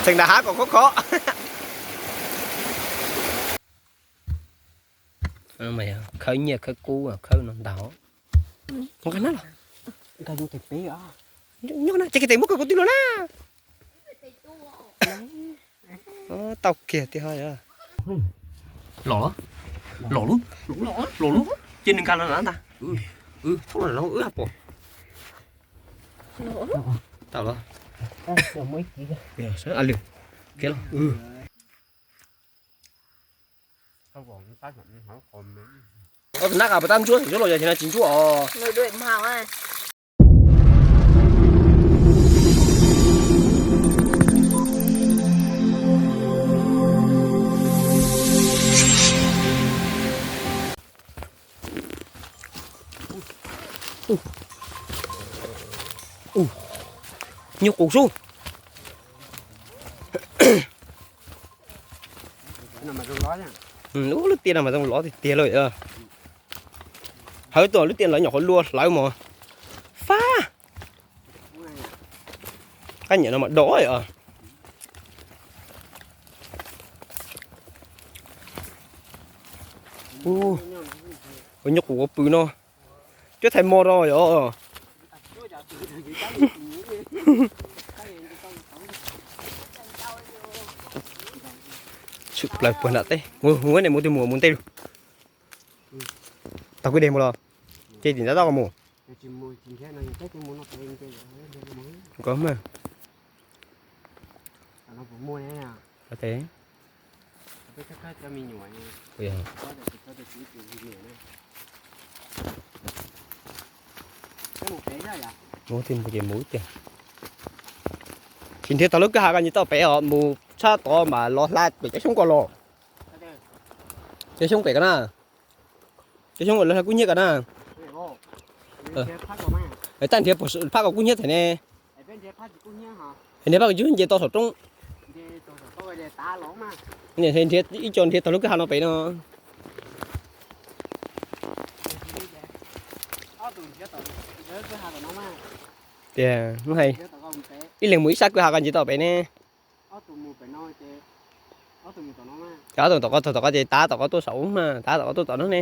Txheem nram hav kom khov khov. Khawb nyiaj khawb kub khawb no ntag. Nqa na los. Nyob na, ces kiag tes muab kom kuv twg los na. Tau kiag tiag ho. Los, los lub, los lub, ces nws nkag los na ntag. Thaub los no wb haj pom. Tau los. A lwm, kiag los. Tus nab qas puas tab ntsuab, ntsuab los yog tias no tsis ntsuab os. Nyuj qus sub. Lub tiaj no mas zoo lov tiag tiag lawm. Hawv tuaj lub tiaj lawv nyuam qhuav luaj hlawv mos. Fab. Qab nyiam no mas dov os. Ua nyuj qus ua pw no. Cuab thaiv mos rau yom. Tshwm plaws puag nram teb. Mus, mus, mus twg mus, mus ntej lug. Tau kwj deg mus los? Ces tim ntab toj mus. Koj mas. Mus ces mus tiag. Tsis nrhiav tau lub kwj ha ko nce toj pem os, mus tshab tod mas los hla pem cov xyoob ko los. Cov xyoob pem ko na. Cov xyoob lawv hla kub hnyiab ko na. Tag nrhiav phab kom kub hnyiab them ne. Nrhiav phab kom kub hnyiab nce tau saum roob. Nrhiav ib co nrhiav tau lub kwj ha no pem no. Tias mus hais ib leeg mus ib sab kwj ha ko nce toj pem ne. Ob tug tom ko, tom ko ces tav tom ko tuaj saum ub na, tav tom ko tuaj tom no ne.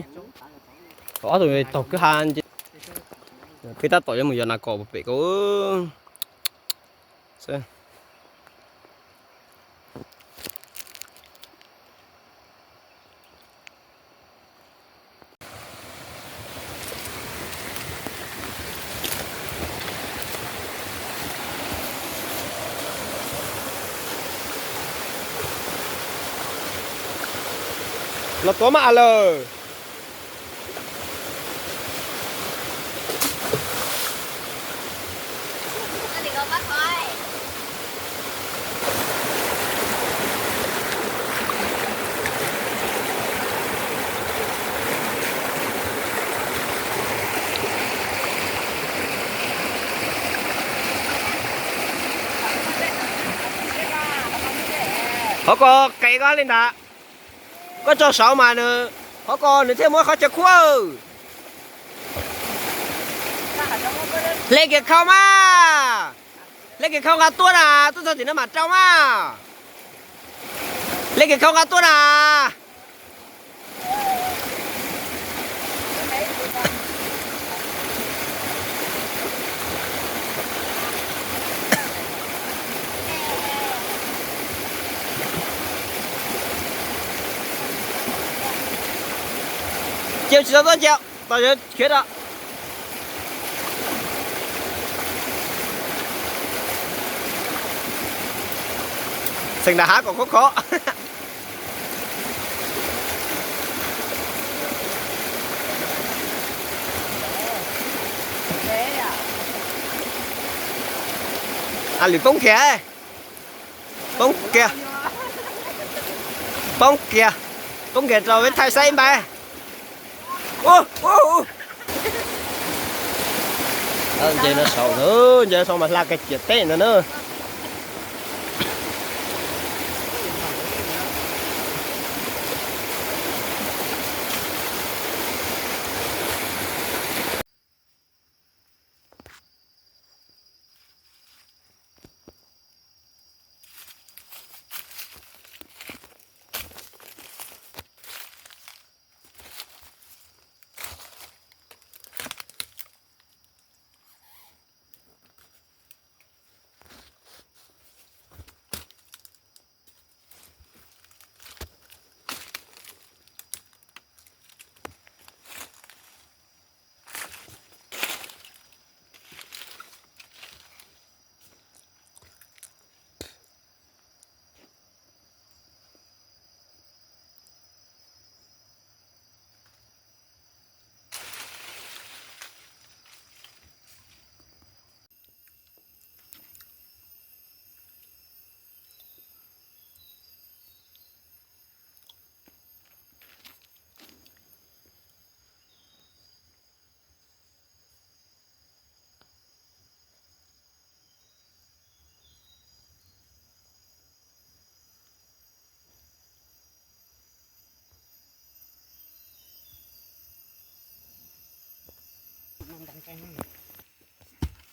Ob tug taug kwj ha nce, peb tab tom yuav mus yos nas kom pem ko. Los tuav maj lawm. Qhov ko qe koj li ntawd, koj tso saud mas nws, qhov ko nws thiaj muab qhov chaw khuab. Hle kiag khau mas, hle kiag khau nqa tuaj na, tuaj txog tim no mam rau mas. Hle kiag khau nqa tuaj na. Cia tsis tau tuaj cia, tos khiav rau. Txheem nram hav kom khov khov. A lwm poob kiag, poob kiag, poob kiag, poob kiag rau peb thaij saib ib npaib. Nce no saud, nce no saud mas hla kiag ciam teb ntawd na.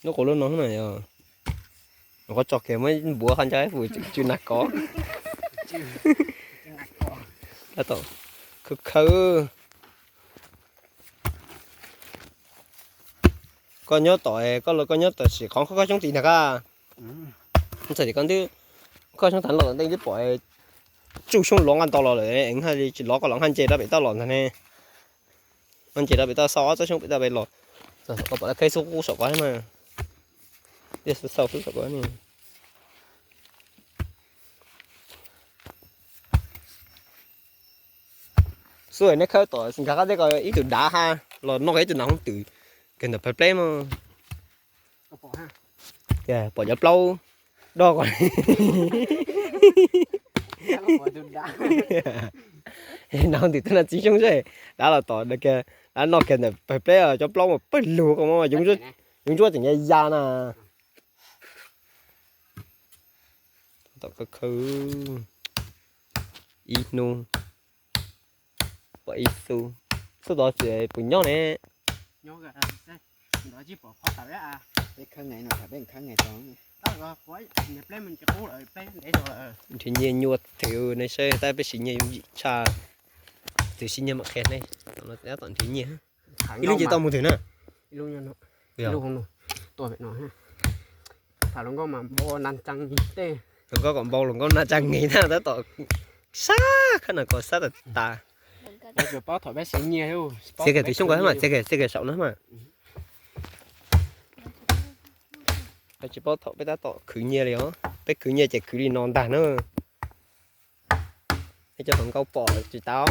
Lub quav lub no na yog, qhov tso kiag muab npuav qhov ncauj pum tsw nas kov. Tab tom khawb khawb. Koj nyob tom, koj los koj nyob tom sim qhov koj xyoob tim ntag ka. Txawm tias koj twb, koj xyoob tag los ntej twb pom tsuj xyoob lov nqaj nto los lawm, tsis lov koj los nqaj nce rau pem toj los ntag ne. Nqaj nce rau pem toj xauj ob tsob xyoob pem toj pem los. Koj pom lawv khawb xub qub saum ko na. Xauj xub saum ko ne. Xub neb khawb tom nkag qab teb ko ib tug dav ha, los noj ib tug nas hooj twm kawg ntawm pawg pleb mas. Pom cov plaub doj ko. Nas hooj twm tuaj noj txiv xyoob seb, dav los tom kiag, dav noj kiag ntawm pawg pleb cov plaub mas pawg lug ko mas yoov ntsuab tseem ya ya na. Tom khawb khawb ib hnub pom ib xub, xub tod tsis pom nyob ne. Nrhiav nyiaj nyuaj thiab nej saib tab peb siv nyiaj yooj yim tshaj. Tus siv nyiaj mam qhia nej, tab tom nrhiav nyiaj. Ib lub ces tau mus twg na? Hluas nkauj mas npau na tsa nge tej. Hluas nkauj kom npau, hluas nkauj na tsa nge na tab tom sab khab na ko sab tas tas. Txiav kiag tus xyoob ko mas, txiav kiag, txiav kiag saum no mas. Tsis paub thaum peb tab tom khwv nyiaj li os, peb khwv nyiaj ces khwv li no ntag na. Nej cov hluas nkauj pom tsis tau,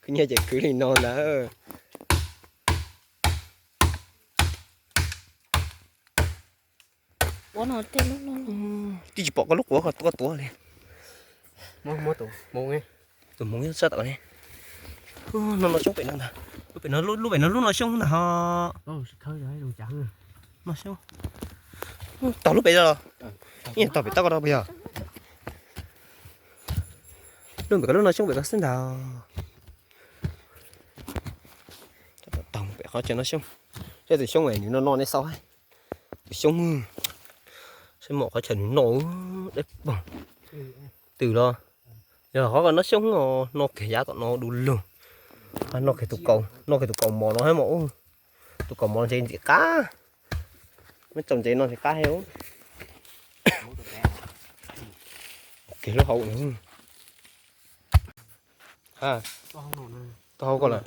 khwv nyiaj ces khwv li no ntag. Twb tsis pom koj lub quav koj tuav li. Tus hmoov sab tom ne. No no xyoob pem no ntag. Lub pem no, lub pem no lub no xyoob ntag ho. No xyoob. Tog lub pem los? Tog pem toj ko rau puas yog? Lub pem ko lub no xyoob pem ko xwb ntag. Tog pem qhov chaw no xyoob. Saib tus xyoob nws no no nej xauj. Tus xyoob, saib mom qhov chaw nws no deb pog. Twm los, yog qhov ko no xyoob os, no kiag yav tom no du lug. No kiag tus kaus, no kiag tus kaus mos no thiab mos. Tus kaus mos ntse ntxim qab, muab txaus ntse no ntxim qab thiab. Kiag lub hauv no. Tau hauv ko lawm.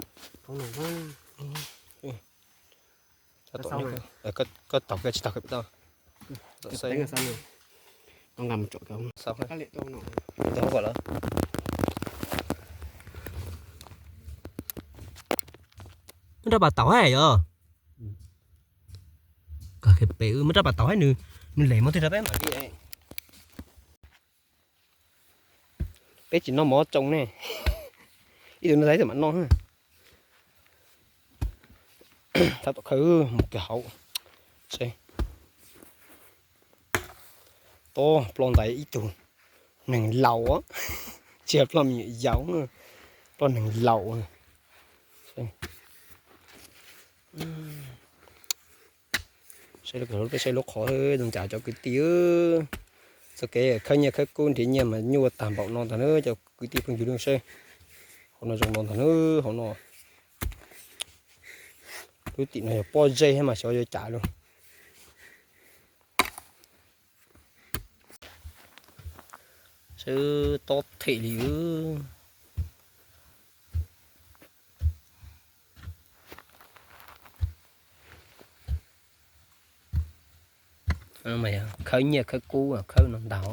Koj taug koj tsis taug koj pem toj. Muab rab pas taus hab yog. Muab rab pas taus hab nws, nws lem mus twg rau peb mam li. Peb tsis noj mov tsoo ne. Ib tug noj tag ib tug mam noj. Tab tom khawb mus kiag hauv. Tob ploj ntais ib tug neeg laus, tsis yog ploj me nyuam yaus, ploj neeg laus. Saib lub qhov zoo cas cov kwv tij. Txoj kev khawb nyiaj khawb kub nrhiav nyiaj mas nyuaj tag npaum no ntag na cov kwv tij phooj ywg. Saib hauv no zoo no ntag na, hauv no. Lub tim no yog pob zeb mas xyov yuav cas lawm. Saib tob them li. Khawb nyiaj khawb kub khawb no ntag.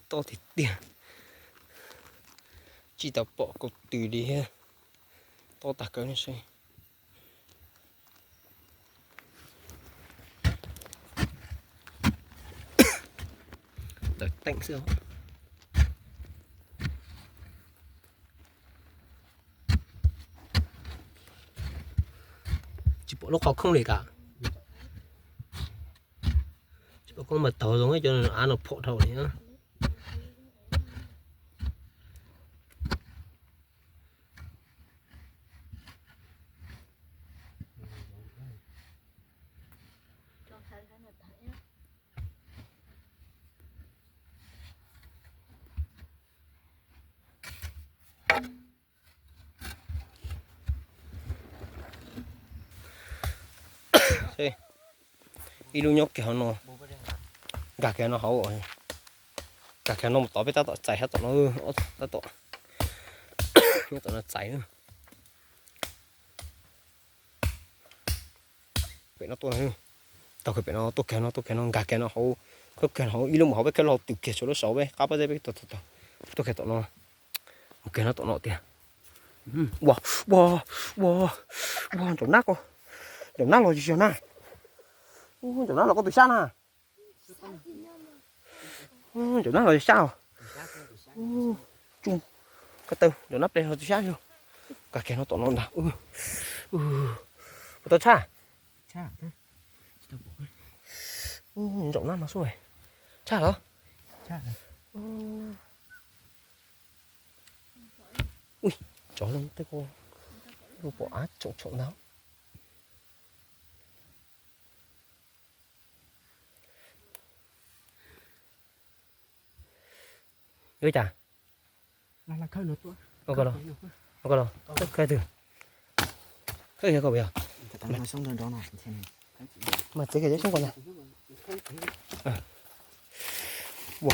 Tob tiag tiag, tsis tau pom kaum tw li thiab. Tob tag kawg ne. Tawm teem xwb. Tsis pom lub qhov khoom li ka. Tsis pom khoom mas taug zoo cov av no phom dhau li. Ib lub nyob kiag hauv no, nkag kiag no hauv, nkag kiag no mus tod peb tab tom txais sab tom no, tab tom nyob tom no txais. Pem no tuaj, taug kiag pem no tuaj kiag no, tuaj kiag no nkag kiag no hauv, khawb kiag hauv ib lub mus hauv peb khawb lub hauv twm kiag tshuav lub saud peb qab pob zeb peb tuaj kiag tom no, mus kiag no tom no tiag. Ua, ua, ua, ua, nraum nab ko, nraum nab los yog na, nraum nab los koj tus sab na. Nraum nab los yog sab os. Tsuj, ko taw nraum nab ple los tus sab yog. Nkag kiag no tom no ntag. Ua tau tshaj. Nraum nab no xwb. Tshaj los? Ui, tsov tej ko, pom av tsoom tshoom ntag. Ua cas? Khawb twg? Khawb yog koj yog? Mas txiav kiag cov xyoob ko ntag. Ua,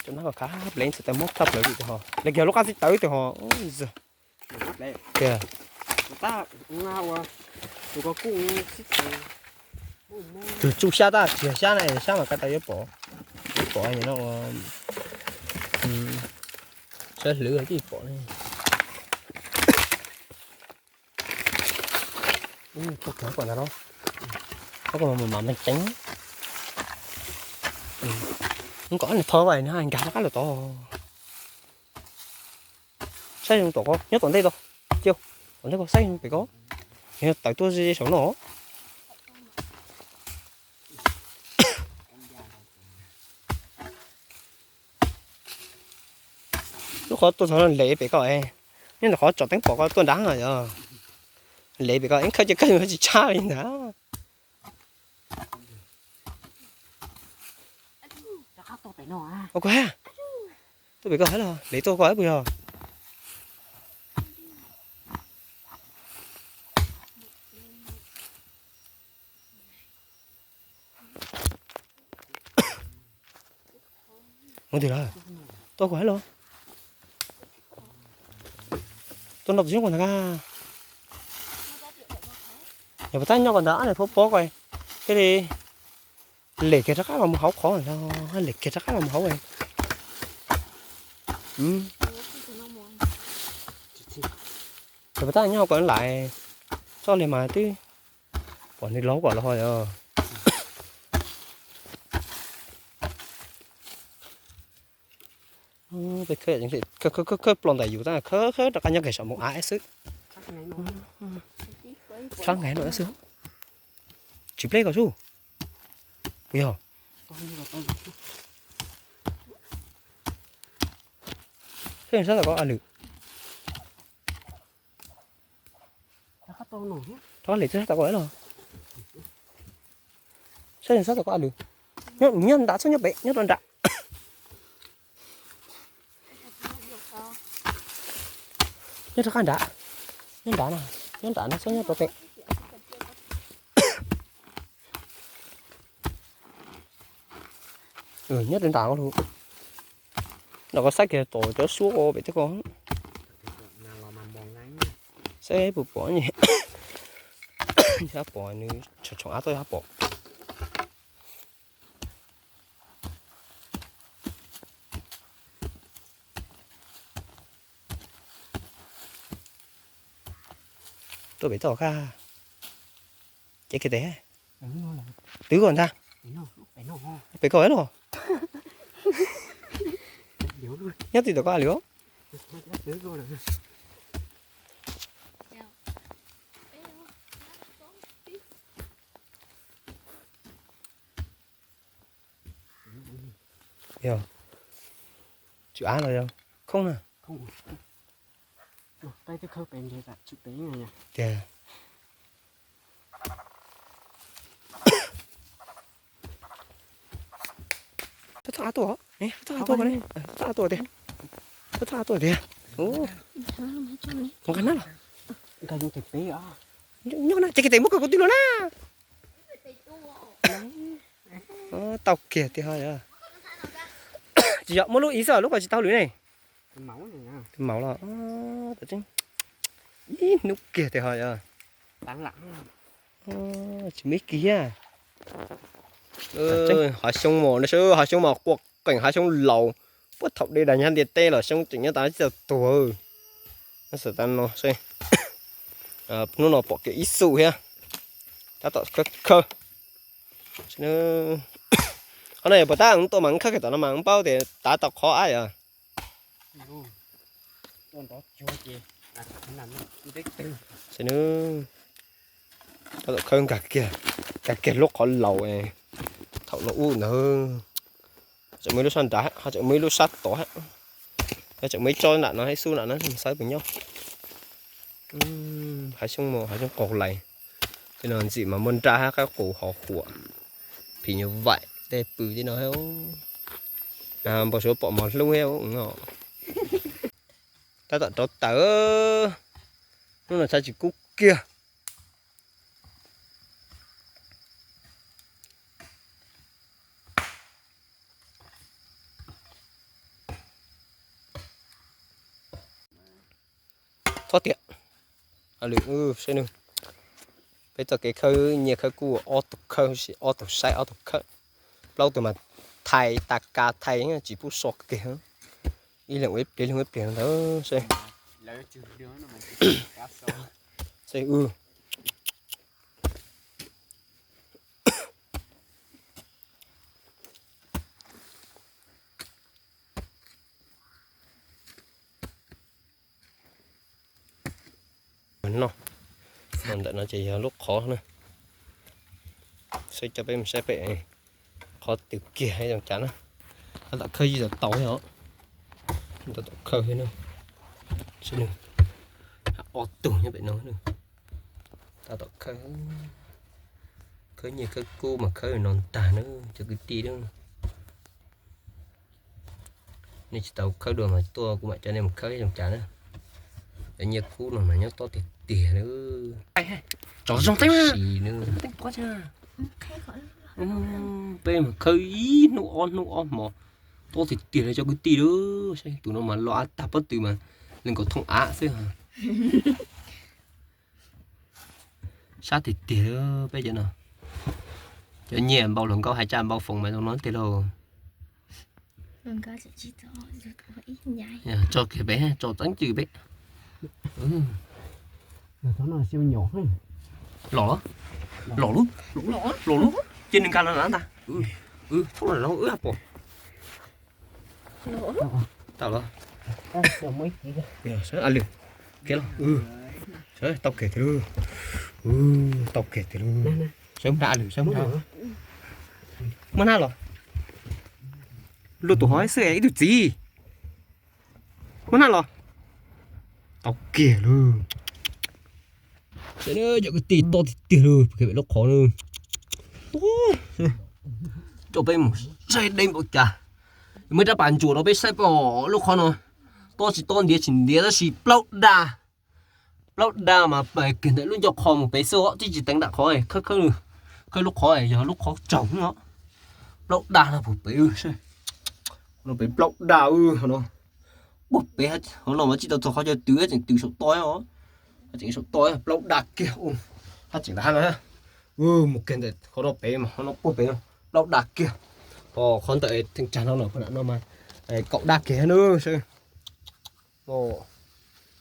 cov nab ko khav plev txhais tau mob tshaj plaws li tus ho, le kiag lub qab txib tawv tus ho. Tiag. Tus tsuj xyab tab tsis yog xyab na, xyab mas ko taw yuav pom, yuav pom no ua, sawv hlwv tib pom ne. Tuaj kiag kom ntag los, koj mam meej ceev. Kom ob niag tho vas nkag rov qab los tod. Saib zoo tom ko, nyob tom ntej tod, cia, tom ntej ko saib zoo pem ko, yog tawm tuaj ze saum no. Lub qhov tuaj txog no nles pem ko, nyob ntawm qhov tsom teeb pom ko tuaj nrad no yog, nles pem ko ib khawb ces kawg tsis tshab li ntag. Tuaj pem ko hab los, nles tuaj ko puas yog? Mus twg lawm? Tuaj ko hab los. Tuaj nrog tus xyoob ko ntag. Yog puas tab nyob ko ntag, ob niag phob pob ko thiaj li lem kiag rov qab los mus hauv qhov, lem kiag rov qab los mus hauv. Yog puas tab nyob ko lais, txoj li mas twb pom nws laub kom los ho yog. Khawb plo ntais yus tab khawb rov qab nyob kiag saum mus av xwb. Sab nqaij no xwb. Tsis pleb ko xwb. Puas yog? Saib sab tom ko a lwm. Rov qab lem sab tom ko los. Saib sab tom ko a lwm. Nyob nrad txhob nyob pem, nyob rau nrad. Nyob rov qab nrad, nyob nrad no, nyob nrad no txhob nyob rau pem. Nyob rau nrad ko lug. Nrad ko saib kiag tom cov suab ko pem tej ko. Saib puas pom, yog pom nws tshoov av tuaj yog pom. Tuaj pem toj kaj, cev kiag tes. Twb ko ntag. Pem ko los. Nyob twj tom ko lawm. Yog tsw av los yog khoob na. Tiag. Thawj thawj av tuaj, thawj thawj av tuaj, thawj thawj av tuaj tiag. Mus nqa nab los. Nyob na, ces kiag tes muab kawg kuv twg los na. Tau kiag tiag ho. Tsis yog muaj lub ib xwb, lub ko tsis tau lwm ne. Maum los ib hnub kiag tiag ho. Tsis muaj ib kis thiab. Hav xyoob mos no seb, hav xyoob mas quaj qees, hav xyoob laus. Puag thaum dej dag nyab ntiaj teb los xyoob tseem nyob tas tsis tau tuag. Xav tas no seb, hnub no pom kiag ib xu thiab. Tab tom khawb khawb. Qhov no yog puas tab tuaj mas khawb kiag tom no mas paub tias tav tau qhov ab yom. Tab tom khawb nkag kiag, nkag kiag lub qhov laus thaum no ub ntag. Tseem muaj ib lub sab nrad, ho tseem muaj ib lub sab tod, ho tseem muaj ib tsob nram no, ib xub nram no xav puas nyob. Hav xyoob mos, hav xyoob qaug lais. Tej no ntxim mas muaj nraj hab qaib qus hov huam, phim nyuj vaim tej pw tej no. Npau suav pom mos hlub thiab. Tab tom rauv taws, hnub no tshav tsis kub kiag. Txhob tiam. Saib, peb txoj kev khawb nyiaj khawb kub, ob tug khawb, ob tug saib, ob tug khawb. Plaub tug mas thais tas kas thais tsis pub so kiag. Ib leeg ua ib pliag, ib leeg ua ib pliag ntawd. Noj, ntawm no ces yog lub qhov na. Saib, coj peb mus saib pem qhov twg kiag zoo cas na. Tab tom khawb tsis tau tau os. Tab tom khawb thiab na. Ob tug nyob pem no. Tab tom khawb, khawb nyiaj khawb kub mas khawb no ntag na cov kwv tij na. Nej tsis tau khawb dua mas tuaj kuv mam coj nej mus khawb zoo cas na. Cov nyiaj kub no mas nyob tob tiag tiag li. Tsom zoo teeb na. Peb mas khawb ib hnub ob hnub ob hmos, tob tiag tiag li cov kwv tij. Saib tus no mas los av tag pob tw mas li nkaus thooj av xwb. Sab tiag tiag peb cov no. Cov nyiaj npau hluas nkauj hais tsaj npau foom mas zoo no tiag lauj. Tso kiag peb, tso teeb cw peb. Los, los lub, los lub, cia nws nkag los ntag. Thaum no wb pom. Tau los. Sawv a lwm, kev los. Sawv tau kev tiag lauj. Tau kev tiag lauj. Sawv mus nrad a lwm, sawv mus nrad. Muaj nab los? Luaj tus hov xwb ib tug txiv. Muaj nab los? Tau kiag lauj. Cov kwv tij, tob tiag tiag lauj, pem lub qhov na. Coj peb mus saib deb npaum cas. Muaj rab pas ntsuas rau peb saib pom lub qhov no. Tob tsis tob, ntiav tsis ntiav, tab sis plaub daj. Plaub daj mas kiag ntawm lub ncauj qhov mus pem xwb os, twb tsis teev nram qhov, khawb khawb, khawb lub qhov yog lub qhov tsaus os. Plaub daj no puag pem, no pem plaub daj no. Puag pem, hauv no mas tsis tau txog qhov chaw tws, tseem tws saum toj os. Tseem saum toj, plaub daj kiag, hab tseem ntawm hab no. Mus kiag ntawm qhov no pem mas qhov no puag pem no, plaub daj kiag. Qhov ntawm theem tsag no no, no mas kaum daj kiag na.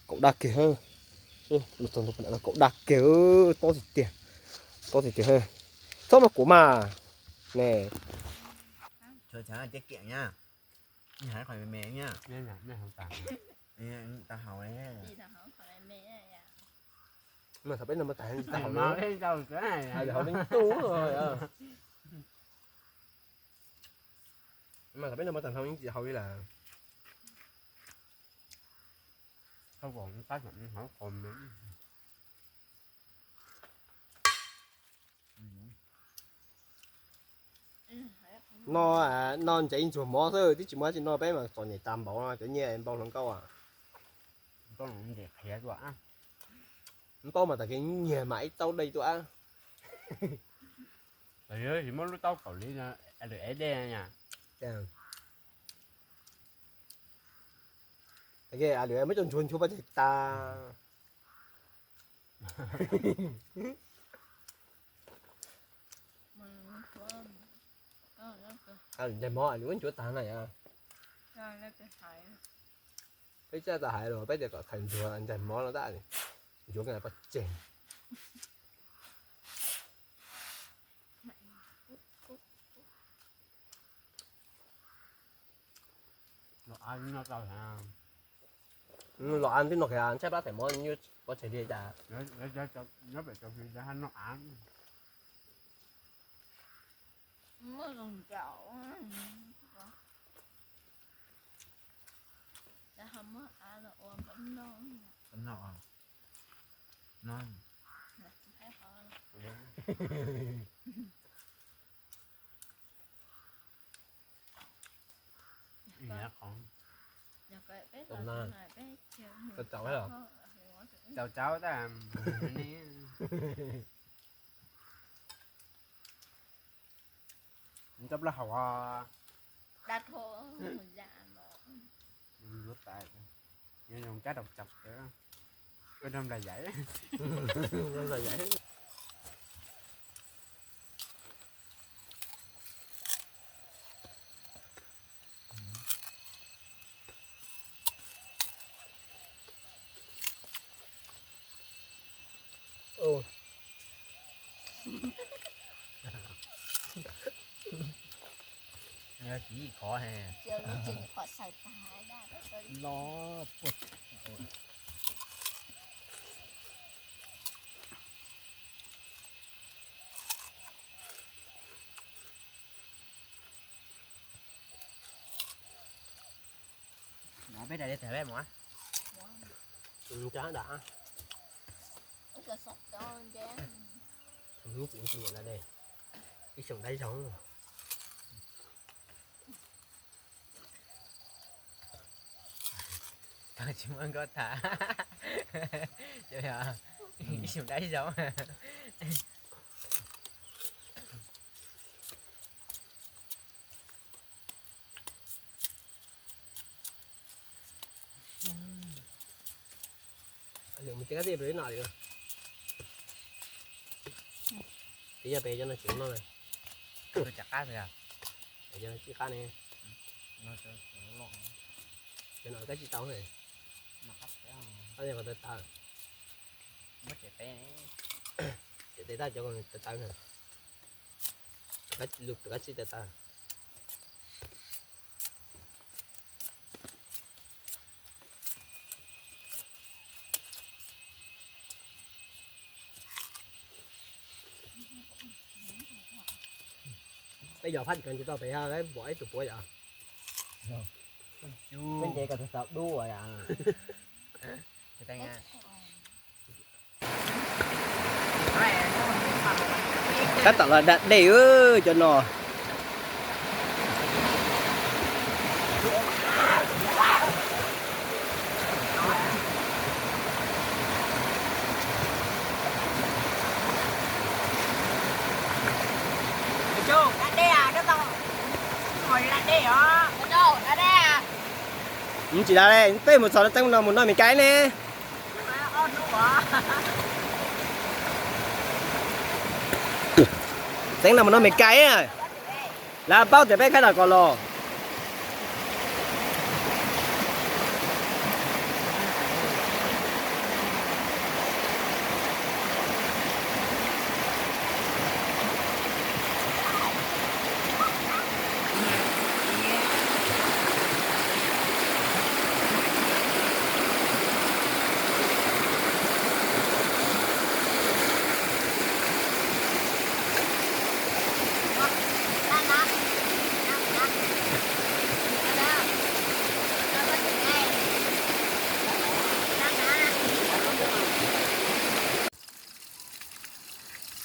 Kaum daj kiag, kaum daj kiag, tob tiag tiag, tob tiag tiag. Txhob mas kuv mas ne. Mas thaum peb no mas tas hauv li, hauv li ntuj. Mas thaum peb no mas tas hauv li tsis hauv li lawm. No, no ntsev ntxuag mov xwb, twb tsis muaj dab tsi no, peb mas txom nyem tas npaum no, cov nyiaj npau hluas nkauj. Npaub mas tag kis nyiag mas ib taub dej tuaj. Tsis muab lub taub kaum li no, lwm ev dej na. Tag kis lwm muab cov ntsuag nchuav pov tseg tas. Ncaig mov lwm muab nchuav tas na yom. Peb tsis tau hais los peb tias kom khaws ntsuag ncaig mov no tab, nchuav pov tseg. Los av twb no kiag tshaib plab them mov pov tseg li cas. Tau tau tab, cov plaub hau. Yuav tas, yuav zoo cab rau tsaus, ua rau nplas yaiv, nplas yaiv. Tsis khov he. Los puag. Peb daim li tag peb mus. Ib xyoos dab zoo. Tsis muaj nkauj tham. Ib xyoos dab zoo. Lwm mus txiv qab tij pem no li. Peb yog peb cov no tsis noj. Cov no tsis qab ne. Cov no kab tsis tau ne. Qab tsis qab tawv tawv. Ces tes tab cov tawv tawv na. Lub kab tsis tawv tawv. Peb yog phab tsis kawg ntsis tau pem pom ib tug puav yom. Peb nce kom tau dub yom. Tab tom los da dej cov no. Tsis da li, peb mus txog tseeb no mus noj me kaib ne. Tseeb no mus noj me kaib, lawv paub tias peb khaib tau kom los.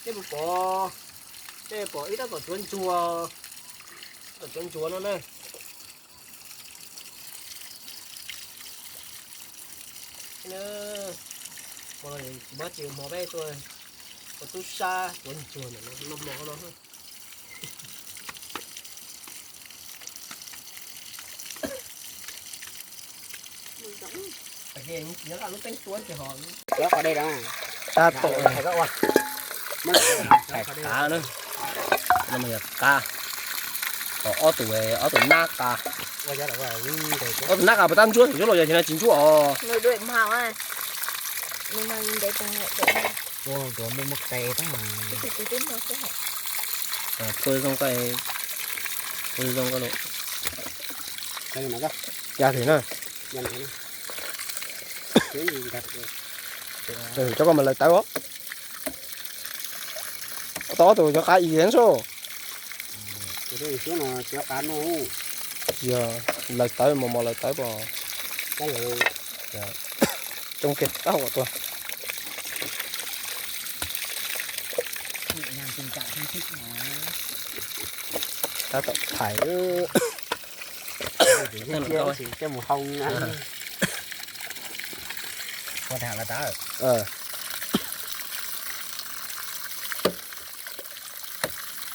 Peb mus pom, peb pom ib rab tom tsuav ntsuag, tom tsuav ntsuag no na. Hmo no tsis muaj tsis hmo peb tuaj, tuaj tub sab tuav ntsuag ntawm no hmo no. Lub teeb tuab ces ho tab tom hais qav na. No mas yog qav, ob tug, ob tug nab qav, ob tug nab qav puas tab ntsuab, ntsuab los yog tias no tsis ntsuab os. Phua zoo, phua zoo ko, phua zoo ko los. Ya thiab na. Cov ko mas lawv tawv os. Tau ob tug cov qav is xwb. Yog lawv tawv mos mos lawv tawv pom. Coob kiag qab hau tuaj. Tab tom thaiv.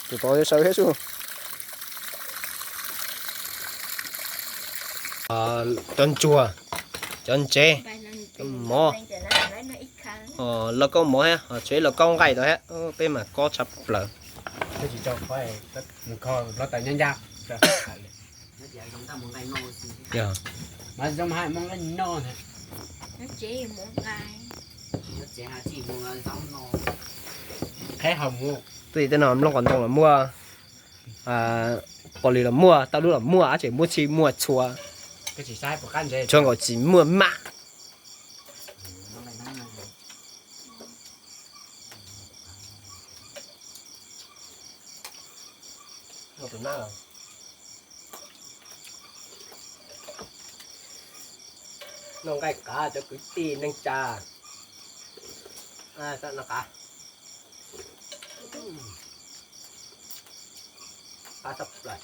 Tus tod sawv thiab xwb. Cov ntsuag, cov ntsev, cov mov, lauj kaub mov thiab, tsev lauj kaub nqaij tod thiab, peb mas kob tshaj plaws. Twb tsis tej no mloog qos ntoo los muaj, pos lis los muaj, tauj dub los muaj, ab tseem muaj txhij muaj txhua, txhua nkaus tsis muaj maj. Noj nqaij qav cov kwv tij neej tsa. Noj qav, qav tshaj plaws.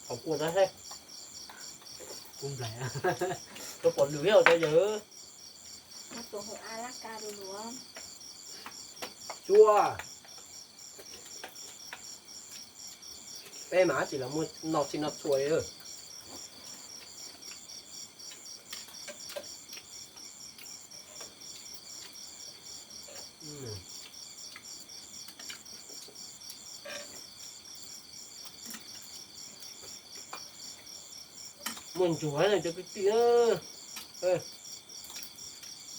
Qhov kua tab seb, kua nplaim, rau pom lwm thiab cov yawg. Txua, peb mas tsis los muaj noj txhij noj txhua li. Muaj ntsuag cov kwv tij,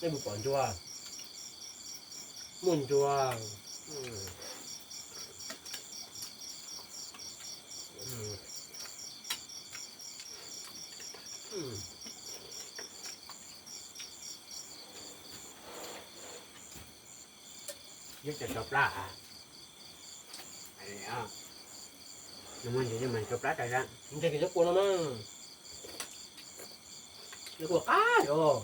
nej puas pom ntsuag? Muaj ntsuag. Yog cov plab, cov plab, ntses kws cov kua no na, cov kua qab yog.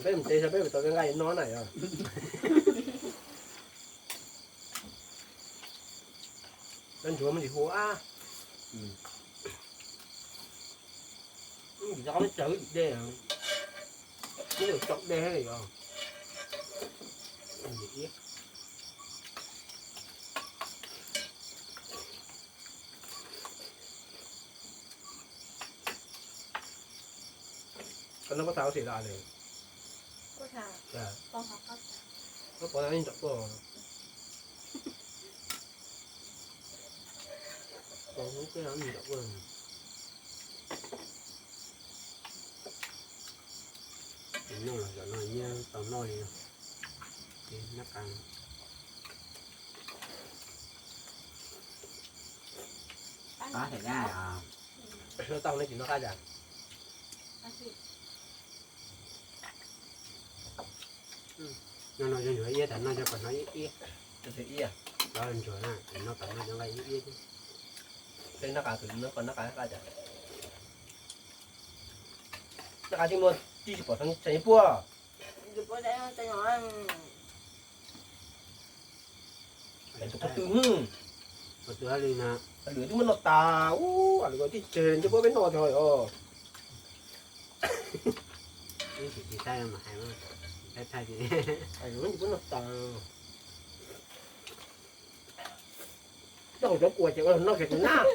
Peb mus tsev saib peb puas tau nqaij no na yog. Cov ntsuag muaj ntsis huv ab. Tsis tau qab teb chaws ib tsis dej, ib tsis tau dej thiab yog. Koj no koj txhais ua si los li? Koj pom yeej nram koj. Noj los zaum no nyiaj tau noj li. Nab qa, qab tau ne tsis noj qab cas. No no cov ntsuag iab tas no cov kom hnov iab iab. Cov ntsuag na, no kom hnov cov nqaij iab iab thiab. Nab qa, nab qa, nab qa, nab qa tij muaj tij tsis pom tseem puab. Qhov twg, qhov twg li na, lwm twb muab noj tas, ub, lwm tij tseg ntshe puab peb noj tso os. Ib tsis tsis thaij mas hais, thaij thaij, puab noj tas. Coj hauv cov kua ces noj kiag tus nab.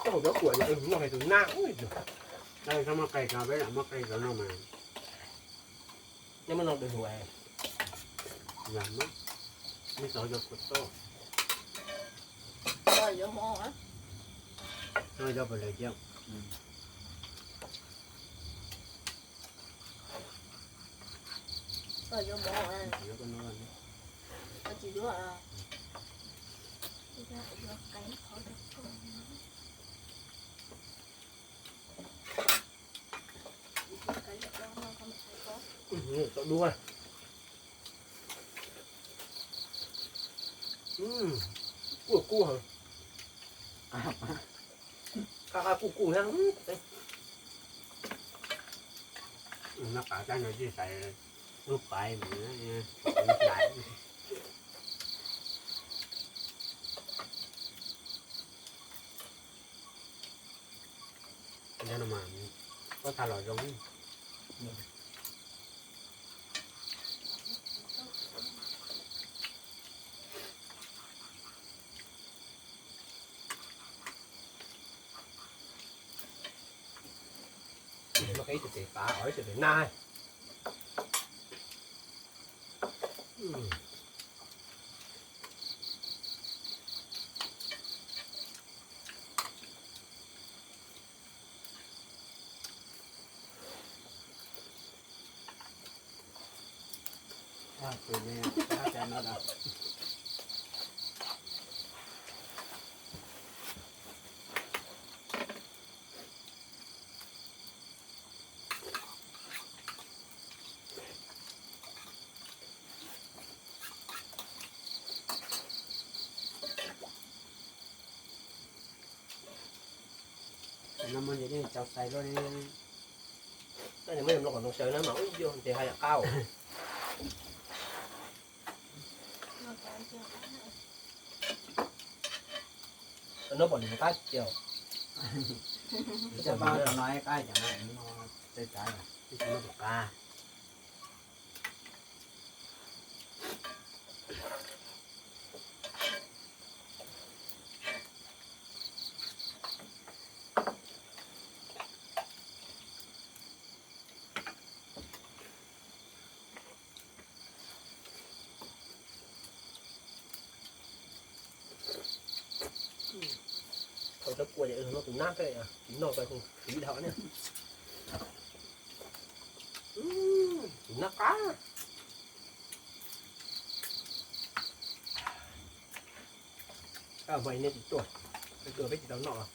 Coj hauv cov kua ces noj kiag tus nab. Muab qe tso, peb lam muab qe tso no mas. Nej muab noj dua hauv, nej xav cov kua toj. Cov pom lawv cia. Tau dua. Kub kub heev. Qab qab kub kub thiab. Noj qab tab no tsis xaiv lub paiv mus. Nyob no mas koj tha los zoo. Ib tug pem qav, ib tug pem nab. No muaj ntsis nej tso xais luaj li. Tab sis muab yog mloog qhov no sawv na mas ub yog ntes haj yam qab. No pom nws qab kiag. Qab. Thaum cov kua ces noj tus nab xwb, tsis noj tau tus khwv dhau ne. Tus nab qab. Koj mas nej tsis tuaj, tuaj peb tsis tau noj los.